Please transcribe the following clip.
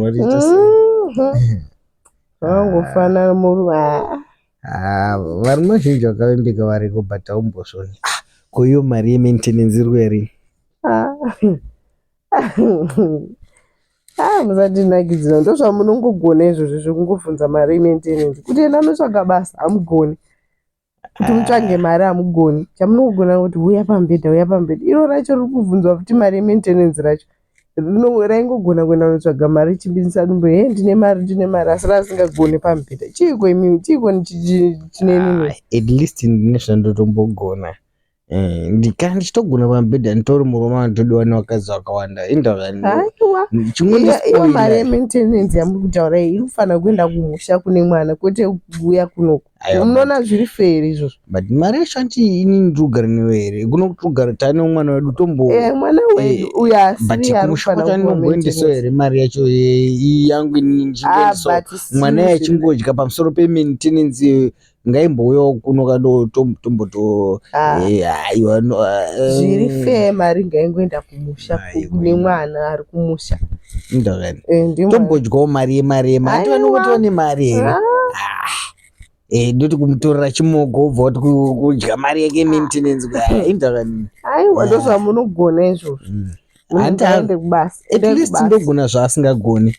Wariita sei? Vangofanana murume. Ah, varume vazhinji vakavimbika variko but haumbozvoni. Ah, ko iyo mari yemaintenance iri kuya rini? Ah. Ah, musandinakidzira ndozvamunongogona izvozvo zvekungobvunza mari yemaintenance kuti enda unotsvaga basa hamugoni kuti mutsvage mari hamugoni chamunogona kuti huya pamubhedha huya pamubhedha iro racho riri kubvunzwa futi mari yemaintenance racho raingogona kuenda kunotsvaga mari ichibudisa dumbu he ndine mari ndine mari asi raasingagoni pamubhedha chiiko imimi chiiko chine imimi ah, at least ndine zvandotombogona eh, kana ndichitogona pamubhedha nditori murume anotodiwa nevakadzi vakawanda indaiwa iyo mari yemaintenance yamuri kutaura iyi iri kufanira kuenda kumusha kune mwana kwete kuuya kunoku munoona zviri fair izvozvo but mari yacho anti ini ndirikugara newe here kuno kutogara tane mwana wedu tombo eh, mwana wedu eh, uyo asiri kumusha kwacho andinomboendesawo here mari yacho eh, yangu ini ndichingoendesawo ah, mwana yachingodya pamusoro pemaintenance ngaimbouyawo kuno kado tomboto ah. aiwa zviri fair mari ngaingoenda kumusha kune mwana ari kumusha tombodyawo mari yemari yemari ati vanongoti vane mari here ah. ah. eh, ndoti kumutorera chimogo wobva wati kudya mari yake maintenance indakani aiwa ndozvamunogona izvozvo mm. At least ndogona zvaasingagoni.